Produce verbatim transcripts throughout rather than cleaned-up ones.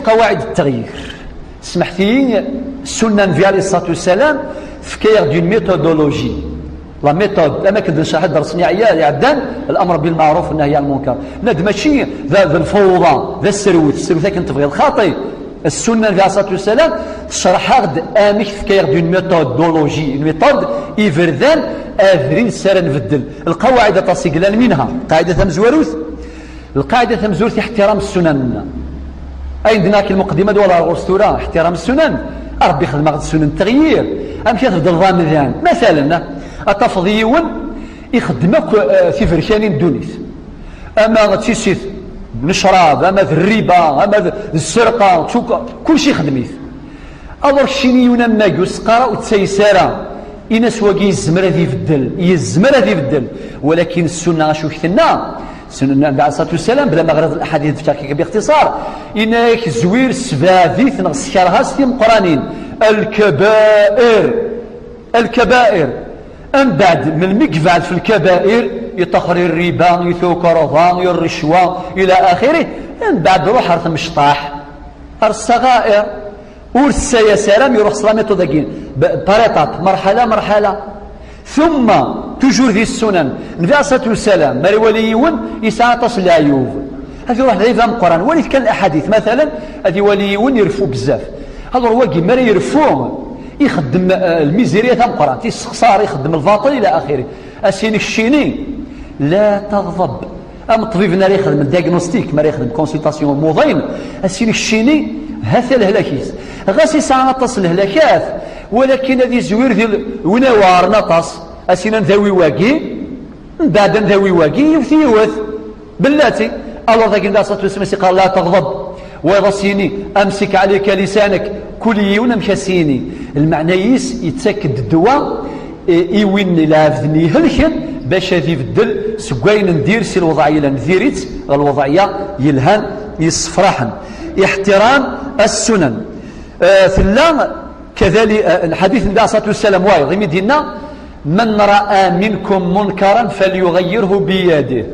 Qawaɛid n tɣyir. Smeḥt-iyi, Ssunna Nnbi alayhi ṣṣalatu wassalam tefka-yaɣ-d une méthodologie. La méthode, am akken d-necreḥ ddersen iɛeddan, الأمر بالمعروف والنهي عن المنكر. Nna d mačči d, d lfawḍa, d aserwet, serwet akken tebɣiḍ, xaṭi. Ssunna Nnbi alayhi ṣṣalatu wassalam tecreḥ-aɣ-d amek, tefka-yaɣ-d une méthodologie, une méthode, iberdan, abrid s ara nbeddel. Lqawaɛid aṭas i yellan, منها, qaɛida tamezwarut, lqaɛida tamezwarut, احترام السنن. Ayen d-nniɣ-ak lmuqeddima d wala ɣur-s tura, احترام السنن. A Ṛebbi, xedmeɣ-d ssunan n tɣyir. Amek ad tbeddleḍ amdan? Matalen, ad tafeḍ yiwen ixeddem akk, eh, tiberkanin n ddunit. Ama d tissit n ccrab, ama d rriba, ama d, d sserqa, d tuka, kulci ixeddem-it. Alors keččini yiwen am wagi ur s-qqar ara, ur ttayes ara. Ini-as wagi yezmer ad ibeddel, yezmer ad ibeddel. Walakin ssunna acu k-tenna? Ssunna Nnbi alayhi ṣṣalatu wassalam, bla ma ɣriḍ laḥadit, d-fkiɣ-k-id bixtiṣar. Yenna-yak zwir, sbeɛd-it neɣ skerh-as timeqqranin. Lkabair. Lkabair. Mbeɛd, melmi yebɛed f lkabair, iṭaxer i rriba, i tukerḍa, i rrecwa, ila axiri. Mbeɛd ruḥ ar tmecṭaḥ, ar ṣṣaɣair. Ur ssayas ara mi ruḥ s la méthode-agi, b-, par étape, merḥala, merḥala. Tumma, toujours di ssunan, Nnbi alayhi ṣṣalatu wassalam, mi ara iwali yiwen yesɛa aṭas n leɛyub, ad iruḥ d lɛib ameqqran, walit kan laḥadit, matalan, ad iwali yiwen ireffu bezzaf. Alors wagi, mi ara ireffu, ixeddem, eh, lmizirya tameqqrant, yessexṣar, ixeddem lbaṭel, ila axiri. A s-yini keččini, la taɣḍeb. Am ṭṭbib mi ara yexdem diagnostic, mi ara yexdem consultation n umuḍin, a s-yini keččini, ha-t-a lehlak-is. Ɣas yesɛa aṭas n lehlakat, walakin ad izwir di l-, win iweɛren aṭas, a s-yini ad dawi wagi, mbeɛd ad dawi wagi, yiwet yiwet. Bellati, alors dagi Nnbi alayhi ṣṣalatu wassalam a s-iqqar la taɣḍeb. Wayeḍ a s-yini, amsik ɛalayka lisanak, kul yiwen amek a s-yini. Lmeɛna-is, yettak-d ddwa, i, i win lɛebd-nni ihelken, bac ad ibeddel seg wayen n dir si lweḍɛya yellan diri-tt ɣer lweḍɛya yelhan, yessefraḥen. Iḥtiram as-sunan. Eh, tella kadali-, eh, lḥadit n Nnbi alayhi ṣṣalatu wassalam, wayeḍ, imi d-yenna, من رأى منكم منكرا فليغيره بيده.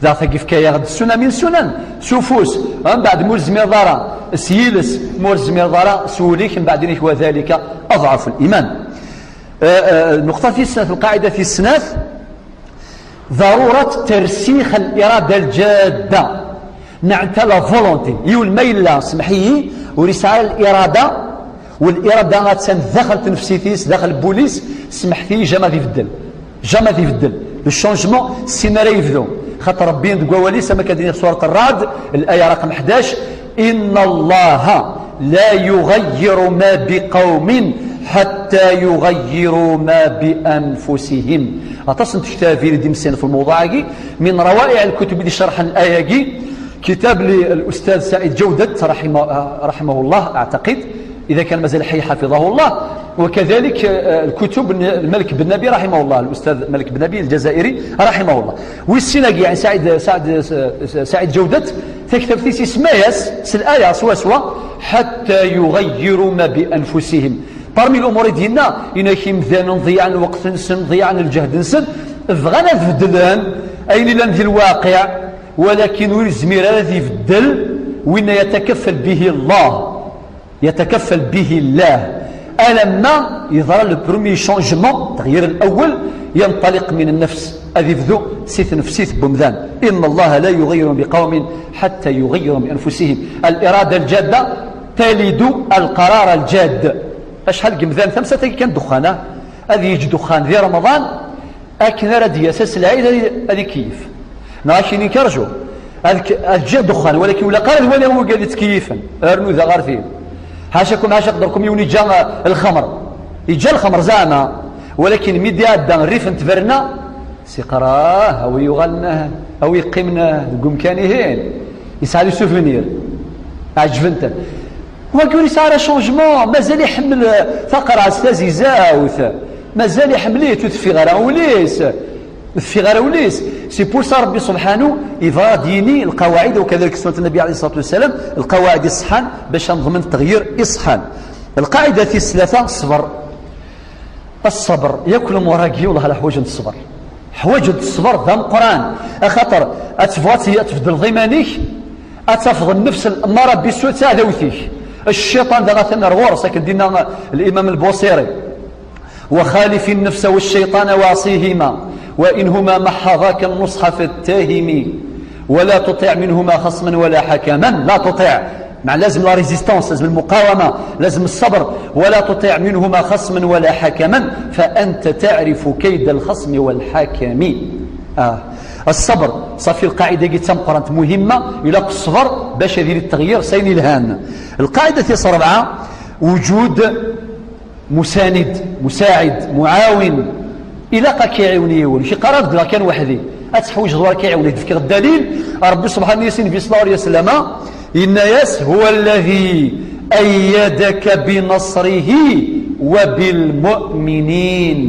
Daɣ tagi yefka-yaɣ-d ssuna min sunan, s ufus, mbeɛd ma ur tezmireḍ ara s yiles, ma ur tezmireḍ ara s wul-ik, mbeɛd ini-k وذلك أضعف الإيمان. Eh, eh, nnuqṭa tis snat, lqaɛida tis snat, ضرورة ترسيخ الإرادة الجادة. Neɛnta la volonté. Yiwen ma yella, semmeḥ-iyi, ur yesɛi ara l'irada, والإرادة attan daxel tnefsit-is, daxel wul-is, semmeḥ-iyi, jamais ad ibeddel. Jamais ad ibeddel. Le changement, sin ara yebdu. Xaṭer Ṛebbi deg wawal-is, am akka d-yenna surat Rrɛd, l'aya raqem ḥdac, إن الله لا يغير ما بقوم حتى يغيروا ما بأنفسهم. Aṭas n tektabin i d-imessayen f lmewḍuɛ-agi, من روائع الكتب i d-icerḥen l'aya-agi, كتاب للأستاذ سعيد جودة رحمه، رحمه الله أعتقد، إذا كان مازال حي حفظه الله، وكذلك، آه، الكتب ن-، الملك بن نبي رحمه الله، الأستاذ ملك بن نبي الجزائري رحمه الله. Wis sin-agi, يعني سعيد، سعد، سعيد جودة, taktabt-is isemma-yas s l'aya swaswa, حتى يغيروا ما بأنفسهم. Parmi l'umur i d-yenna, yenna-k imdanen ḍeyyɛen lweqt-nsen, ḍeyyɛen lǧehd-nsen, bɣan ad beddlen ayen yellan di lwaqiɛ, walakin ur yezmir ara ad ibeddel winna يتكفل به الله. يتكفل به الله. Alamma yeḍra le premier changement, التغيير الأول, ينطلق من النفس. Ad ibdu si tnefsit n umdan. إن الله لا يغير بقوم حتى يغيروا بأنفسهم. الإرادة الجادة تلد القرار الجاد. Acḥal n yimdanen, tamsalt-agi kan ddexxan, ah? Ad yeǧǧ ddexxan di Remḍan, akken ara d-yas ass n lɛid ad, ad ikeyyef. Neɣ ad k-yini rǧu. Ad k-, ad ǧǧiɣ ddexxan, walakin ur ilaq ara ad waliɣ wigad yettkeyifen. Rnu da ɣer tin. Ḥacakum, ḥaca qederkum, yiwen yeǧǧa, eh, lxemr. Yeǧǧa lxemr zeɛma. Walakin mi d-iɛedda rrif n tberna, s iqrah, a wi yuɣalen, a wi yeqqimen deg umkan-ihin. Yesɛa les souvenirs. Ɛeǧbent-ten. Wagi ur yesɛi ara changement, mazal iḥemmel, eh, taqerɛet tazizawt, mazal iḥemmel-itt, ur teffiɣ ara ul-is, ur teffiɣ ara ul-is. C'est pour ça Ṛebbi subḥanu yebɣa ad d-yini lqawaɛid, وكذلك سنة النبي عليه الصلاة والسلام, lqawaɛid iṣeḥḥan bac ad neḍmen ttɣyir iṣeḥḥan. Lqaɛida tis tlata, ṣṣber. Ṣṣber, yakk lumuṛ-agi, wellah la ḥwaǧent ṣṣber. Ḥwaǧent ṣṣber d ameqqran. Axaṭer ad tebɣu ad t-, ad tbeddleḍ iman-ik, Ad tafeḍ nnefs l'amara bissu d taɛdawt-ik. Cciṭan daɣ atan ar ɣur-s, akken d-yenna l'imam Lbusiri: وخالف النفس والشيطان واعصيهما، وإن هما محضاك النصح فاتهم، ولا تطع منهما خصما ولا حكما. لا تطع، مع لازم la résistance، لازم المقاومة، لازم الصبر. ولا تطع منهما خصما ولا حكما، فأنت تعرف كيد الخصم والحاكم. آه. الصبر، صافي، القاعدة قلت مقرنت مهمة، إلا الصبر باش هذه التغيير سين الهان. القاعدة ثلاثة ربعة، وجود مساند، مساعد، معاون، إلا قا كيعاون يقول شي قرار دلا كان وحدي، أتحوج دوار كيعاون يدفك الدليل. ربي سبحانه يسين في صلى الله عليه وسلم، إن ياس هو الذي أيدك بنصره وبالمؤمنين.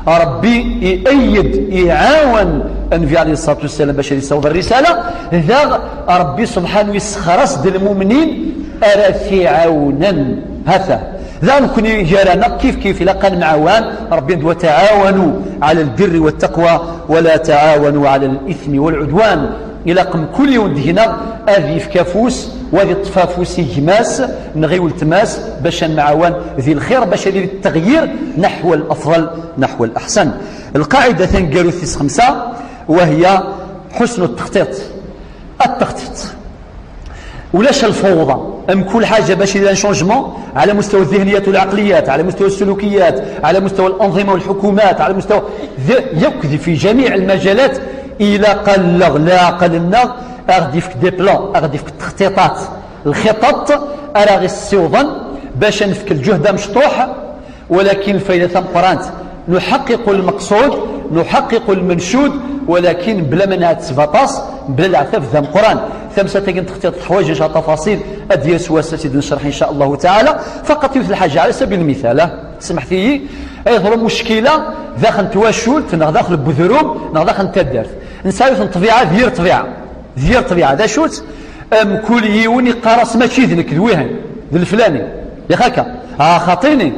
ربي يأيد، يعاون النبي عليه الصلاة والسلام باش يصوب الرسالة. ذا ربي سبحانه يسخرس د المؤمنين أرى في عونا. هذا ذا نكون يرانا كيف كيف إلا قال معوان ربي: وتعاونوا على البر والتقوى ولا تعاونوا على الإثم والعدوان. إلا قم كل يوم دهنا أذي في كافوس وأذي الطفافوس يجماس نغيول تماس باش نعاون ذي الخير، باش ذي التغيير نحو الأفضل، نحو الأحسن. القاعدة تنقالوا في خمسة، وهي حسن التخطيط. التخطيط ولاش الفوضى. أم كل حاجة باش يدير شونجمون على مستوى الذهنيات والعقليات، على مستوى السلوكيات، على مستوى الأنظمة والحكومات، على مستوى ذ-، يكذي في جميع المجالات. إلى قال لغ لا قال لنا أغدي فيك دي بلان، أغدي فيك التخطيطات، الخطط أرى غي السيوضن باش نفك الجهد مشطوح. ولكن الفائدة تمقرانت، نحقق المقصود، نحقق المنشود، ولكن بلا منعت سباطاس، بلا العتاب ذا مقران. ثمسة تاكن تخطيط الحوايج إن شاء الله تفاصيل أديس واساتذ نشرح إن شاء الله تعالى. فقط يوث الحاجة على سبيل المثال، سمحتي، أي ضرب مشكلة داخل تواشولت، نغ داخل بذروم، نغ داخل تدرت. نسايوث الطبيعة، دير طبيعة، دير طبيعة. ذا شوت، أم كل يوني قرص ماشي ذنك ذويهن، ذا الفلاني. يا خاكا، آه، خاطيني.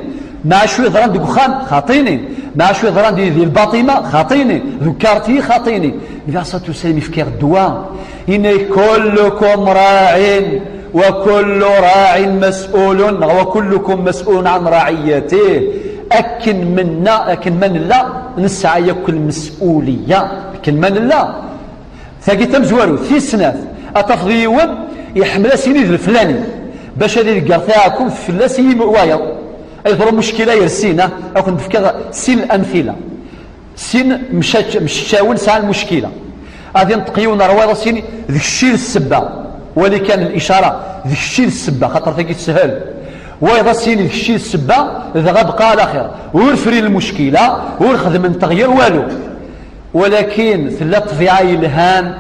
مع شوية ضران ديك وخام، خاطيني. مع شوية ضران دي، دي الباطمة، خاطيني. ذو كارتي، خاطيني. إذا صوت سلمي في كير الدواء. إن كلكم راع وكل راع مسؤول، وكلكم مسؤول عن رعيته. أكن منا، أكن من لا نسعى يكل مسؤولية. أكن من لا ثاقي تمزوارو، في السنات، أتفضي يوم يحمل سيني ذا الفلاني. باش هذه الكار تاعكم في لا سيم وايض. أي ضرب مشكلة يرسينا، أكون دفكا سين الأمثلة. سين مشات، مشاون ساعة المشكلة. هذه نطقيون روايض سين ذكشي السبة. ولي كان الإشارة ذكشي السبة، خاطر ثاقي تسهل. وايضا سين ذكشي السبة، إذا غبقى على خير. ورفري المشكلة، ورخدم تغيير والو. ولكن ثلا طبيعة يلهان،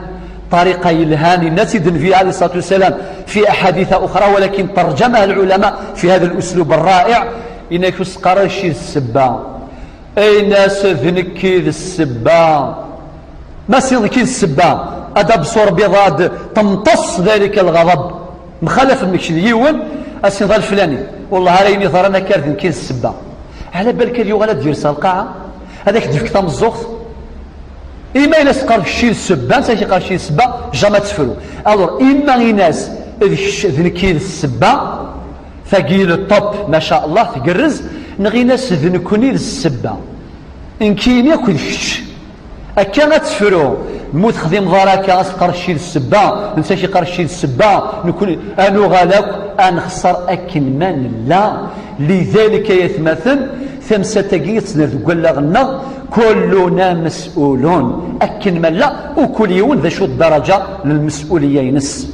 طريقة يلهان، الناس النبي عليه الصلاة والسلام في أحاديث أخرى، ولكن ترجمها العلماء في هذا الأسلوب الرائع. إنك تسقر شي السبة. أين سذنكي السبة؟ ما سيضكي السبة؟ أدب صور بضاد تمتص ذلك الغضب. مخالف مكش يون، أسنظر الفلاني. والله راني ضرنا كارث نكير السبة. على بالك اليوم غالا دير القاعة. هذاك ديفك تمزوخت. إما إلا سقر شي السبة، نسا كي قال شي السبة، جامع تفرو. ألور، إما غيناس ذ نكير السبة، ثقيل الطب، ما شاء الله، تقرز، نغيناس ذ نكوني السبة. نكيني أكو ذكش. أكا غتفرو، مو تخدم ضراكا، أسقر شي السبة، نسا كي قرش شي السبة، نكون أنو غالك، أنخسر أكن من لا. لذلك يا ثماثن، ثمسة تاقيت نذقل لغنا، كلنا مسؤولون. أكن من لا، وكل يوم ذا شو الدرجة للمسؤولية ينس.